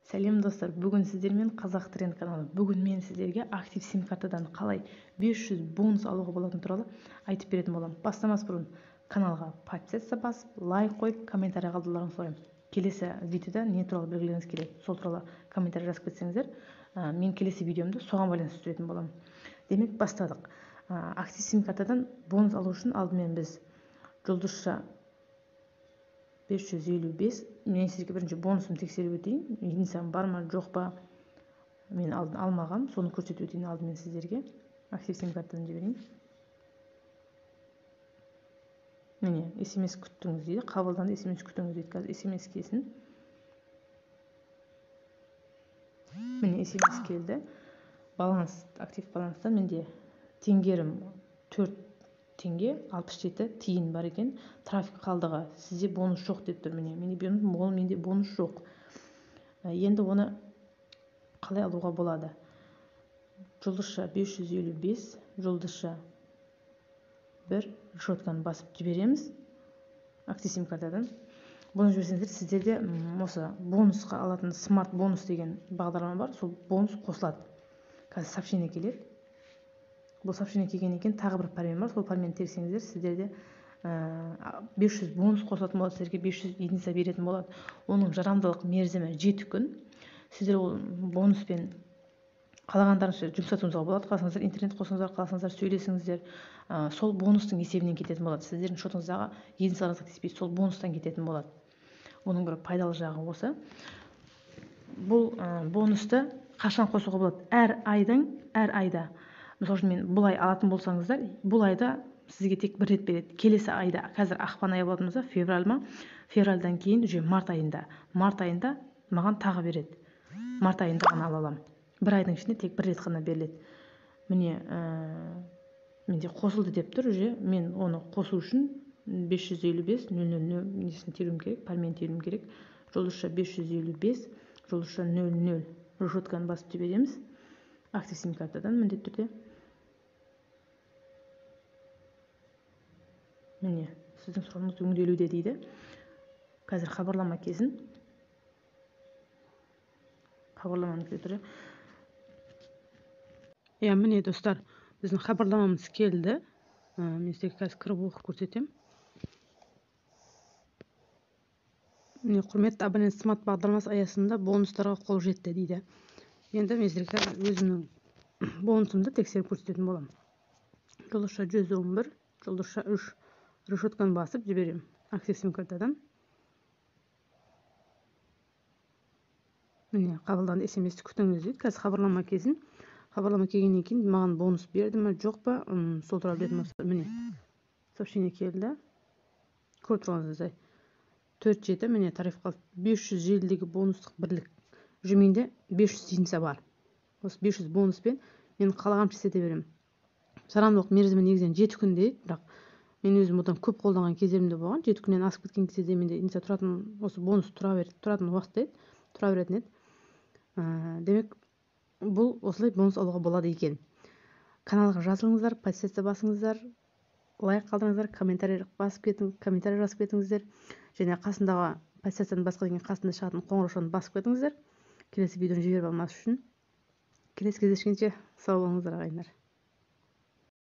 Сәлем достар, бүгін сіздермен Қазақ Тренд каналы. Бүгін мен сіздерге актив сим-картадан қалай 500 бонус алуға болатыны туралы айтып беретін боламын. Бастамас бұрын каналға подписаться басып, лайк қойып, комментарий қалдыруларыңызды сұраймын. Келесі видеода не туралы білгілеріңіз келеді, сол туралы комментарий жазып кетсеңіздер, мен келесі видеомды соған байланысты түсіретін боламын. Демек, бастадық. Актив сим-картадан бонус алу үшін алдымен біз жұлдызша 555, мен сізге бірінші бонусымды тексеріп өтейін. Единицам бар ма, жоқ па? Мен алдын алмағам, соны көрсетіп өтейін алдымен сіздерге. Актив сим-картадан жіберейін. Міне, SMS күттіңіз дейді, қабылданды, SMS күтіңіз дейді. Қазір SMS келсін. Міне, SMS келді. Баланс, актив баланстан менде теңгерім 4 теңге 67 тиын бар екен. Трафик қалдығы, сізде бонус жоқ деп тұр. Міне, менде бонус жоқ. Енді оны қалай алуға болады? Жұлдызша 555, жұлдызша 1 решетканы басып жібереміз актив сим-картадан. Бұны жіберсеңіздер, сіздерде осы бонусқа алатын смарт бонус деген бағдарлама бар, сол бонус қосылады. Қазір сообщение келеді. Бұл сообщение келгеннен кейін тағы бір пармен бар, сол пармені терсеңіздер, сіздерде 500 бонус қосылатын болады, сіздерге 500 единица беретін болады. Оның жарамдылық мерзімі 7 күн. Сіздер ол бонуспен қалағандарыңызша жұмсатуыңызға болады, қаласаңыздар интернет қосыңыздар, қаласаңыздар сөйлесіңіздер. Сол бонустың есебінен кететін болады. Сіздердің шотыңыздағы единицаларыңызға тиіспей, сол бонустан кететін болады. Оның бір пайдалы жағы осы. Бұл бонусты қашан қосуға болады? Әр айдың, әр айда. Мысалы үшін, мен бұл ай алатын болсаңыздар, бұл айда сізге тек бір рет береді. Келесі айда, қазір ақпан айы болатын болса, февраль ма? Февральдан кейін уже март айында. Март айында маған тағы береді. Март айында ғана ала аламын. Бір айдың ішінде тек бір рет қана беріледі. Міне, менде қосылды деп тұр уже. Мен оны қосу үшін 555 нөл нөл нөл несін теруім керек, пармен теруім керек. Жұлдызша 555, жұлдызша нөл нөл решетканы басып жібереміз. Актив сим-картадан міндетті түрде. Міне, сіздің сұрағыңыз өңделуде дейді. Қазір хабарлама келсін. Хабарламаны күте тұр. Иә, міне достар, біздің хабарламамыз келді. Мен сізге қазір кіріп оқып көрсетемін. Міне, құрметті абонент, смарт бағдарламасы аясында бонустарға қол жетті дейді. Енді мен сіздерге қазір өзімнің бонусымды тексеріп көрсететін боламын. Жұлдызша 111, жұлдызша 3 решетканы басып жіберемін актив сим-картадан. Міне, қабылданды, SMS-ті күтіңіз дейді. Қазір хабарлама келсін. Хабарлама келгеннен кейін маған бонус берді ме, жоқ па, сол туралы білетін болсақ, міне, сообщение келді. Көріп тұрғаныңыздай 4-7, міне, тариф қалды. 500 желідегі бонустық бірлік. Уже менде 500 единица бар. Осы 500 бонуспен мен қалағанша істете беремін. Жарамдылық мерзімі негізінен 7 күн дейді, бірақ мен өзім одан көп қолданған кездерім де болған. 7 күннен асып кеткен кезде менде единица тұратын, осы бонус тұра береді, тұратын уақыт еді, тұра беретін еді. Демек, бұл осылай бонус алуға болады екен. Каналға жазылыңыздар, подписаться басыңыздар, лайк қалдырыңыздар, комментарий басып кетің, комментарий жазып кетіңіздер. Және қасындағы подписацияны басқан кейін қасында шығатын қоңыраушаны басып кетіңіздер. Келесі видеоны жіберіп алмас үшін. Келесі кездескенше сау болыңыздар, ағайындар.